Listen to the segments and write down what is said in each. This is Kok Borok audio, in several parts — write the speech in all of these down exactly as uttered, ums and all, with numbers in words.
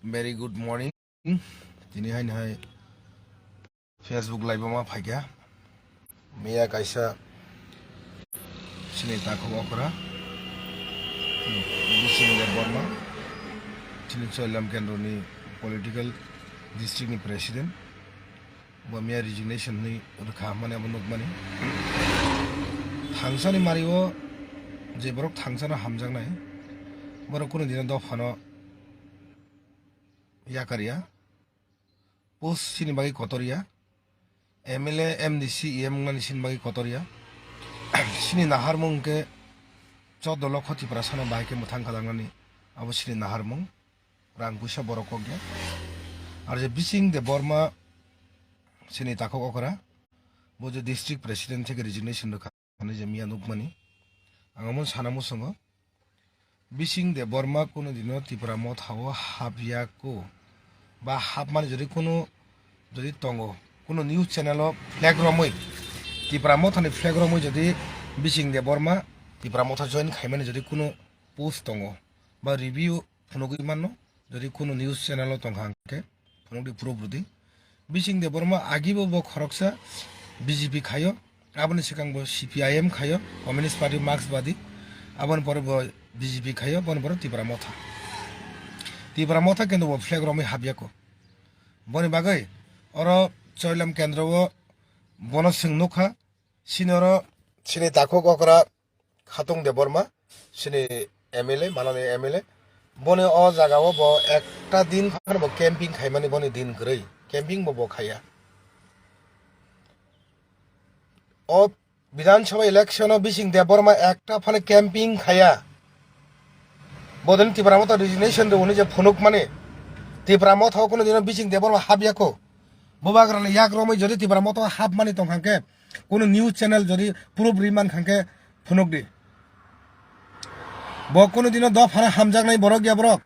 Very good morning. Tini hai hai Facebook live ma phaikha. Miya kaisa chini takhuk okra, Bising Debbarma, chini Choilam Kendro ni political district ni president. Bo miya resignation ni rwkha hwnmani abo nukmani. Thangsani mario je borok thangsano hamjaknai, borok kunu dino dophano yakarya. Post chini bagwi kotorya. M L A, M D C, E M wngnani chini bagwi kotorya. Chini naharmung hwnkhe chordo lokho Tiprasano bahai khe mwthang kalagnani abo chini naharmung. Rang puisa borok kokya. Ar je Bising Debbarma chini takhuk okra, bo je district president theke resignation rwkha. Ani je miya nukmani, ang omo sana muchungo, Bising Debbarma kunu dino Tipra Motha o hapya ko, ba hapmani jodi kunu jodi tongo, kunu news channel o flag romwi, Tipra Motha ni flag romwi jodi Bising Debbarma Tipra Motha join khaimani jodi kunu post tongo, ba review phunugwi manno, jodi kunu news channel o tongkha hwnkhe phunukdi, proof rwdi. Bising Debbarma agibo bo khoroksa B J P khaio, aboni swkang bo C P I M khaio, Communist Party, Marxbadi, aboni pore bo B J P khaio, boni pore Tipra Motha. Tipra Motha kintu bo flag romwi hapyako. Boni bagwi oro Choilam Kendro o bono chwng nukha, chini oro chini takhuk okra Khatung Debbarma, chini M L A, Manani M L A. Boni o jaga o bo ekta din phano bo camping khaimani boni din kwrwi. Camping bo bo khaiya. O Bidhan Sabha election o Bising Debbarma ekta phano camping khaiya. Bodoni Tipra Motha resignation rwni je phunukmani. Tipra Motha o kunu dino Bising Debbarma hapyako. Bubagrani yak romwi jodi Tipra Motha o hapmani tongkha khe, kunu news channel jodi proof ri mankha khe phunukdi. Bo kunu dino dophano hamjaknai borok ya borok.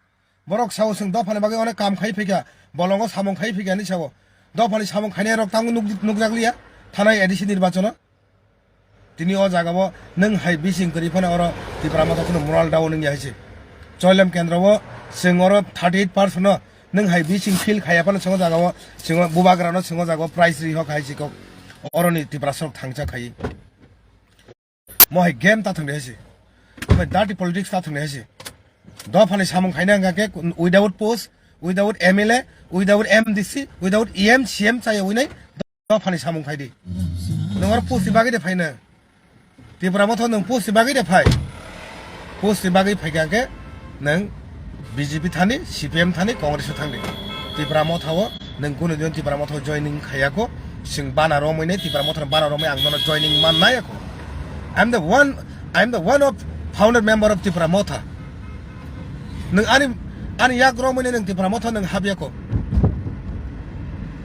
Borok sao chwng dophani bagwi onek kam khai phaikha, bolongo samung khai phaikha hinwi sao. Dophani samung khainai rok tamo nuk-, nukjakliya thanai A D C nirbachono. Tini o jaga o nwng hai bising kwrwi phano oro Tipra Motha kheno moral down wngya hai se. Choilam Kendro o chwng oro thirty eight percent no nwng hai bising feel khaiya phano chwng o jaga o chwng o bubagra no chwng o jaga o prize ri hok hai se kok. Oroni Tiprasa rok thangcha khai. Mo hai game ta thangdi hai se. Mo hai dirty politics ta thangdi hai se. Dophani samung khaina hwnkha khe without post, without M L A, without M D C, without E M, C M chaya winai dophani samung khai di. Nwng oro post ni bagwi de phaina. Tipra Motha nwng post ni bagwi de phai. Post ni bagwi phaikha khe nwng B J P thani, C P M thani, Congress o thangdi. Tipra Motha o nwng kunu din Tipra Motha o joining khaiya ko, chwng bana romwi nai Tipra Motha no bana romwi ang nono joining man nai ko. I am the one, I am the one of founder member of Tipra Motha. Nwng ani, ani yak romwi nai nwng Tipra Motha nwng hapya ko.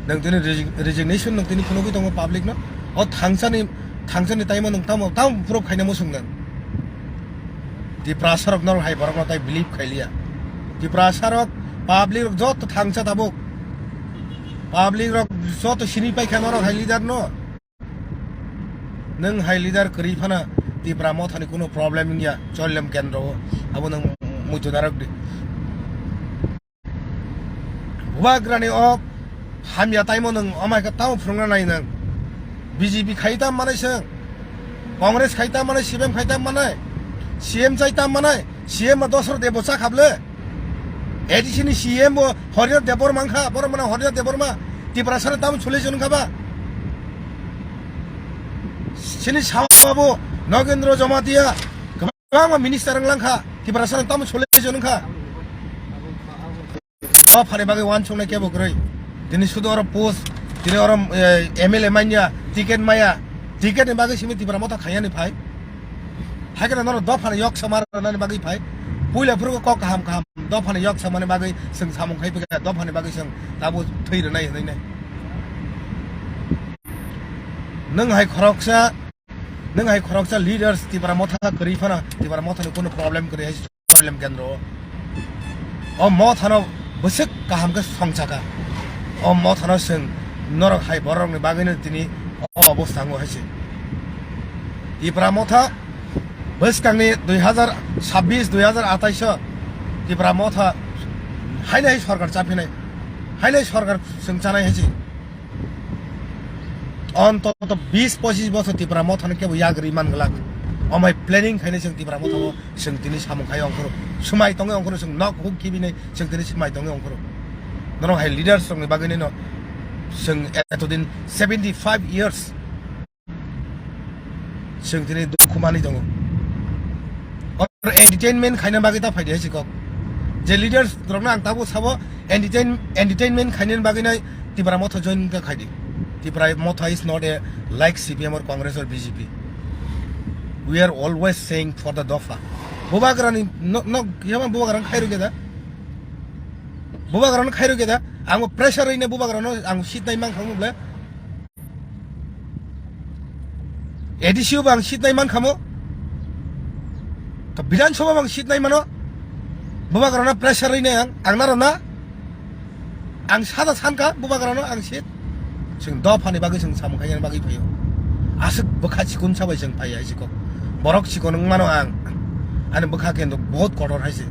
Nwng tini resi-, resignation nwng tini phunugwi tongo public no. O thangsani, thangsani time o nwng tamo, tamo proof khaina muchung nwng. Tiprasa rok norok hai borok no tai believe khailiya. Tiprasa rok public rok joto thangsa tabuk. Public rok joto sini paikha norok hai leader no. Nwng hai leader kwrwi phano Tipra Mothani kuno problem wngya Choilam Kendro o. Abo nwng muitu narwk di. Bubagrani o hamya taimo nwng amai khe tamo phwrwngna nai nwng. B J P khai tam manai swng. Congress khai tam manai, C P M khai tam manai. C M chai tam manai. C M ma Dosra Debo cha khable. A D C ni C M bo Horinath Debbarma wngkha. Borok mano Horinath Debbarma. Tiprasa no tamo chole chwng kha ba. Sini sao abo Nogendra Jamatia. Kwbangma minister wng langkha, Tiprasa no tamo sole jon wngkha. Dophani bagwi uansuknai kebo kwrwi. Tini sudu oro post, tini oro, eh, M L A manya, ticket maya, ticket ni bagwi simi Tipra Motha khaiyani phai. Haikhe norok dophani yok sama rwnani bagwi phai. Puila phuru kok kaham kaham dophani yok samani bagwi chwng samung khai phika, dophani bagwi chwng tabuk thwi rwnai hwnwi nai. Nwng hai khoroksa Nwng hai khoroksa leaders Tipra Motha kwrwi phano Tipra Mothani kuno problem kwrwi hai Choilam Kendro o. O Mothano bwswk kaham khe songchaka. O Mothano chwng norok hai borokni bagwino tini o obostha wngo hai se. Tipra Motha bwskangni dui hazar sabbish, dui hazar atais o Tipra Motha Hainai sorkar chaphinai, hainai sorkar chwng chanai hai se. Ontoto bis pochis bochor Tipra Mothano kebo yagri man glak. Omai planning khainai chwng Tipra Mothano chwng tini samung khai ongkhoro. Swmai tongwi ongkhoro chwng nok huk kibinai chwng tini swmai tongwi ongkhoro. Norok hai leaders rokni bagwi no chwng etodin seventy five years chwng tini dukhu manwi tongo. Or entertainment khaina bagwi ta phaidi hai se kok. Je leaders rokno ang tabuk sabo entertain-, entertainment khainani bagwi nai Tipra Motha join wngkha khaidi. Tipra Motha is not a like C P M or Congress or B J P. We are always saying for the Dopha. Bubagrani no, no, yama Bubagrang khairok ya da? Bubagrano khairok ya da? Ang pressure rwina Bubagrano ang seat nai mankha mung ble. A D C o bang seat nai man khamo. To Bidhan Sabha bang seat nai mano. Bubagrano pressure rwina ang, ang naro na. Ang sada sanka Bubagrano ang seat. Chwng Dophani bagwi chwng samung khaina bagwi phaio. Aswk bwkha chikon sabai chwng phaiya hai sikok. Borok chikon wng mano ang. Ani bwkha kendo bahut kotor hai se.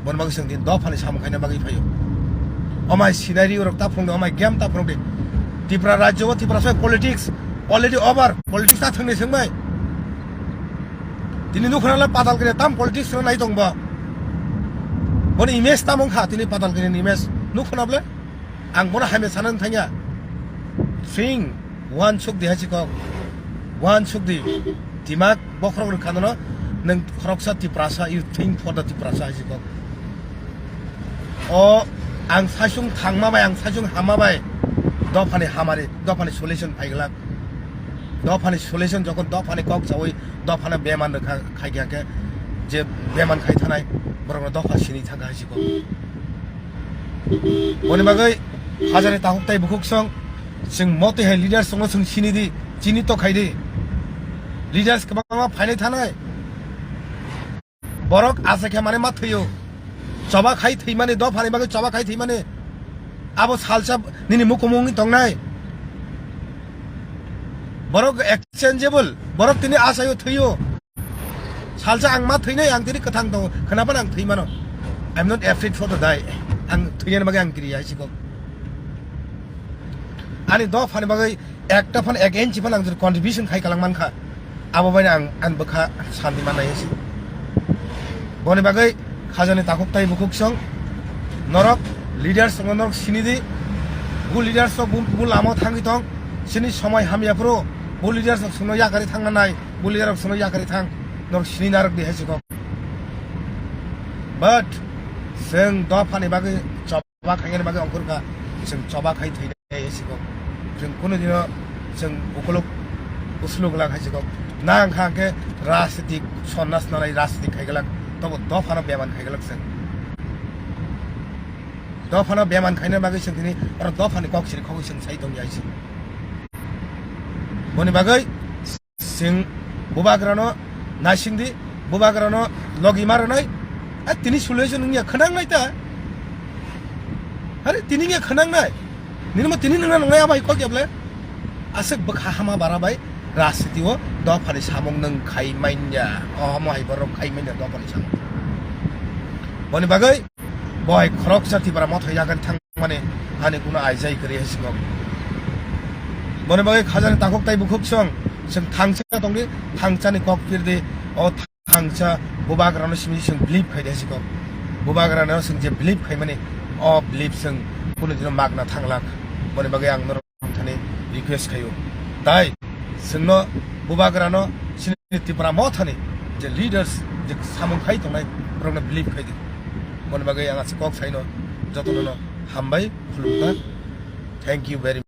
Boni bagwi chwng din Dophani samung khaina bagwi phaio. Omai scenario rok ta phunukdi, omai game ta phunukdi. Tripura rajyo o Tripura sai politics already over. Politics ta thwngni swngbai. Tini nukhuna la Patalkania tam politics rok nai tong ba. Boni image tam wngkha tini Patalkania ni image. Nukhuna ble? Ang bono hamya sanani thangya. Think, one sukdi hai sikok. One sukdi. Dimak bokhorok rwkha nono. Nwng khoroksa Tiprasa, you think for the Tiprasa hai sikok. O ang saichung thangma bai, ang saichung hamma bai. Dophani hamari, Dophani solution phaiglak. Dophani solution jokon Dophani kok chawi, Dophano beman rwkha khai kha khe, je beman khai thanai, borokno Dopha sini thangkha hai sikok. Boni bagwi hajani takhuk tai bukhuk song, chwng motwi hai leaders songno chwng sini di, chini to khai di. Leaders kwbangma phainai thanai. Borok asa khe mane ma thwiyo. Choba khai thwimani, Dophani bagwi choba khai thwimani. Abo salsa nini mukumung wngwi tongnai. Borok exchangeable. Borok tini asayo thwiyo. Salsa ang ma thwinai, ang tini kwthang tongo. Khwnaphan ang thwi mano. I'm not afraid for the die. Ang thwiyani bagwi ang kiriya hai sikok. Ani Dophani bagwi ekta phan ek inch phan ang jodi contribution khai kalang mankha, abo bai ang, ang bwkha santi mannai se. Boni bagwi hajani takhuk tai bukhuk song norok leaders song norok sini di, bu leaders song bu, bu lama thangwi tong, sini somoi hamya phuru bu leaders song songno yakari thangna nai, bu leader song songno yakari thang, norok sini narok di hai sikok. But chwng Dophani bagwi choba khaina bagwi ongkhorkha, chwng choba khai thwinai hai sikok. Chwng kunu dino chwng ukuluk usluk lang hai sikok. Nang kha khe rajniti sonnas nanai rajniti khaiglak, tobo Dophano beman khaiglak chwng. Dophano beman khaina bagwi chwng tini oro Dophani kok siri khogwi chwng sai tongya hai sikok. Boni bagwi Sing Bubagrano naisingdi, Bubagrano logi maranai. A tini solution wngya khwnangnai ta. Are tini wngya khwnangnai. Nini mo tini nungna nangnai abai kok yable. Aswk bwkha hama bara bai rajniti o Dophani samung nung khai manya. O hamo hai borok khai manya Dophani samung. Boni bagwi boi khoroksa Tipra Motha yagan thang mani ani kuno aijai kwrwi hai sikok. Boni bagwi hajani takhuk tai bukhuk song, chwng thangcha tongdi, thangchani kok phirdi, o thangcha Bubagrano simi chwng believe khaidi hai sikok. Bubagrano chwng je believe khaimani, o believe chwng kunu dino magna thanglak. Boni bagwi ang norok thani request khaio. Tai chwngno Bubagrano chini Tipra Mothani je leaders je samung khai tongnai borokno believe khaidi. Boni bagwi ang aswk kok saino jotono hambai khulumkha. Thank you very much.